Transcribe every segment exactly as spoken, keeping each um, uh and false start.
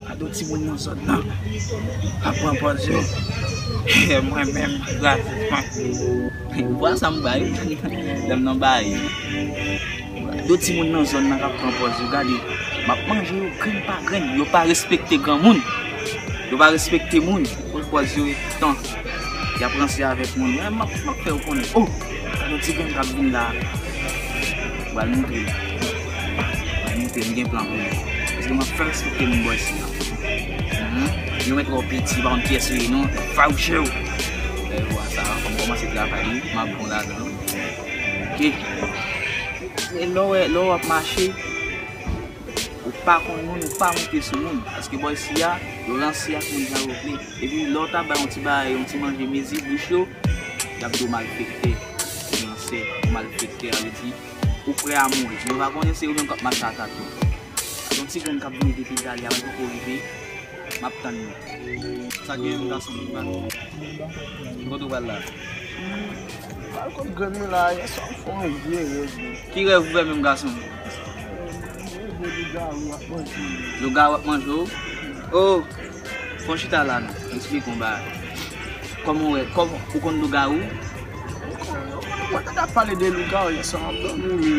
Gade yon timoun nan zòn nan ap pran pòz yo. Mwen menm, gratis mwen. Vwa sa m bay, lè m nan bay. Gade yon timoun nan zòn nan k ap pran pòz yo. Gade, m ap manje yo grenn pa grenn. Yo pa respekte granmoun. Yo pa respekte moun. Pran pòz yo e tan. Y ap ranse avèk moun. Mwen, m ap, m ap fè yo konnen. Oh! Gade yon ti grenn k ap vin la. Pral montre l. Pral montre l, m gen plan pou li. Paske m ap fè respekte moun bò isi a. Mhm. Yo mèt wè w piti, pa konn kiyès ou ye non. Fawouche w. Lè yo wè sa, fò m kòmanse travay wi, m ap bon ladan. Ok. E lè w wè, lè w ap mache, ou pa konn moun, ou pa monte sou moun. Paske bò isi a, yo ranse ak moun jan yo vle. Epi lè w ta bay yon ti bagay, yon ti manje mezi bouch yo, y ap di w malfektè, ou ransè, ou malfektè, sa vle di, ou prè a mouri. Men yo pa konnen se yo menm k ap mache ak yo. Yon ti grenn k ap vini depi Dali a, mwen poko rive. M ap tann nou. Sa gen yon gason ki bat. Kote w pral la? Pral kot grann mwen la, yè swa m fè yon vye rèv wi. Ki rèv ou fè menm gason? Mwen wè lougawou ap manje m. Lougawou ap manje w? Oh! Fè w chita la non, m esplike w yon bagay. Kòman w wè, kòman, ou konn lougawou? Mwen tande ap pale de lougawou yè swa m ap dòmi wi.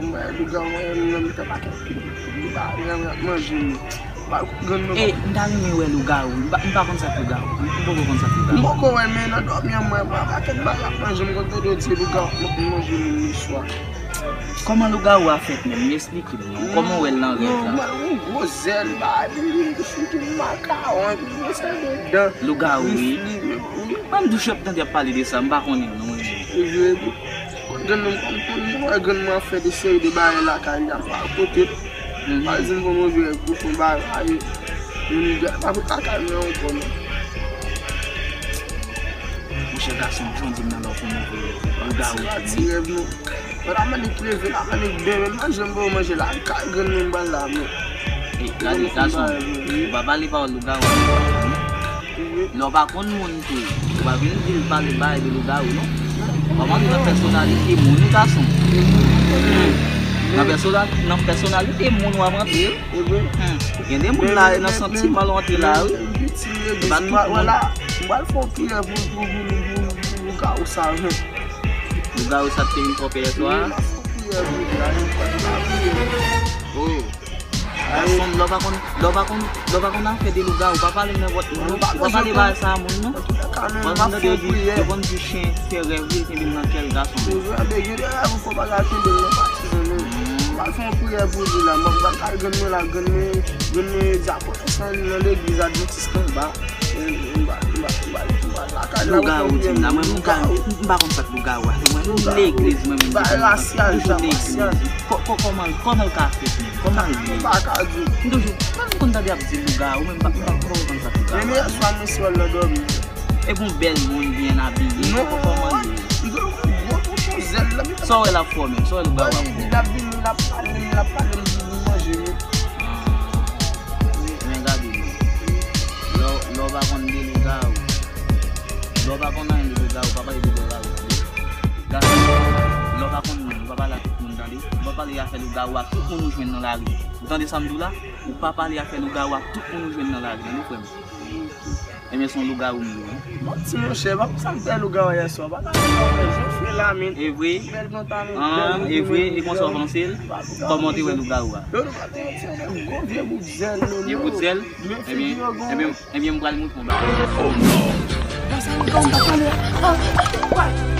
Mwen lougawou mwen menm te pa kenbe li pa renmen ap manje m. Ba grann mwen. E m ta renmen wè lougawou. M pa, m pa konn sa k lougawou. M poko konn sa k lougawou. M poko wè l men nan dòmi an mwen, mwen pa kenbe bagay ap manje m, konn tande yo di lougawou ap manje moun le swa. Kòman lougawou a fèt menm? Esplike m non. Kòman w wè l nan rèv la? Yon gwo zèl, bagay pou li, li fouti makawon, epi yon sèl de dan. Lougawou wi. Wi, wi. Mwen m tou chèf tande ap pale de sa, m pa konnen non mwen menm. Epi, epi, kot grann mwen, m konn, m konn wè grann mwen ap fè de seri de bagay lakay li a, m pa kote. Mhm. Pa di m konn manje gwo fon bagay, moun gade pa pou lakay mwen ankò non. Monchè gason, jan w di m nan lè w fè move rèv, lougawou. Ti rèv non. Mwen la mande k leve, la mande k bebe, m pa janm ba w manje la, kay grann moun ba la men. Ey, gade gason, ou pa pale pawòl lougawou. Lè w pa konn moun tou, ou pa vin di l pale bay de lougawou non. W ap antre nan pèsonalite moun wi gason. Nan pèsona-, nan pèsonalite moun w ap antre wi. Hmm. Gen de moun la nan santiman lè w antre la wi. E pa tout moun. M pral fè yon priyè pou, pou, pou, pou, pou lougawou sa wi. Lougawou sa te vin fè w pè yè swa a? Wi, m ap fè yon priyè pou li la, m ap fè yon priyè. Oh. Gason, lè w pa konn, lè w pa konn, lè w pa konn afè de lougawou, pa pale nenpòt moun non. Ou pa pale bagay sa a moun non. Ou pa konn tande yo di, yo konn di chen fè rèv li, kenbe l nan kè l gason. Gen de rèv ou fè w pa ka kenbe l nan pati non. M ap fè yon priyè pou li la, m ap kay grann mwen la, grann mwen, grann mwen dyakonès nan legliz advantis anba. Lougawou di m la, mwen menm m pa, m pa konn sa k lougawou a. Mwen menm legliz, mwen menm legliz, toujou legliz. Kò-, kò-, kòman, kòman l ka fèt menm? Kòman l ye? M toujou, mwen m konn tande ap di lougawou, men m pa, m pa, m pa konn sa k lougawou a. Epi yon bèl moun, byen abiye, kòman l ye? Sa w wè l ap fè w menm? Sa w wè lougawou ap fè w? L ap vini, l ap pale m, l ap pale m, di pou manje m. Men gade non. Lè w, lè w pa konn de lougawou. Lè w pa konn anyen de lougawou, pa pale de lougawou tande. Gason, lè w pa konn moun, ou pa pale a tout moun tande. Ou pa pale afè lougawou a tout moun ou jwenn nan lari. Ou tande sa m di w la? Ou pa pale afè lougawou a tout moun ou jwenn nan lari tande frè m. Ebyen se yon lougawou m ye wi. Manti monchè, pa konn sa m fè lougawou a yè swa. Pa ta lougawou, men je fais la men. E vre? Bèl pantalon, bèl. E vre? E konsa w panse l? Kòman w te wè lougawou a? Yo, nou pa te wè ti gwo vye bout zèl, men. Vye bout zèl? Ebyen, ebyen, ebyen m pral montre w yon bagay. Oh non! Sa m konn pa pale. Ah, what?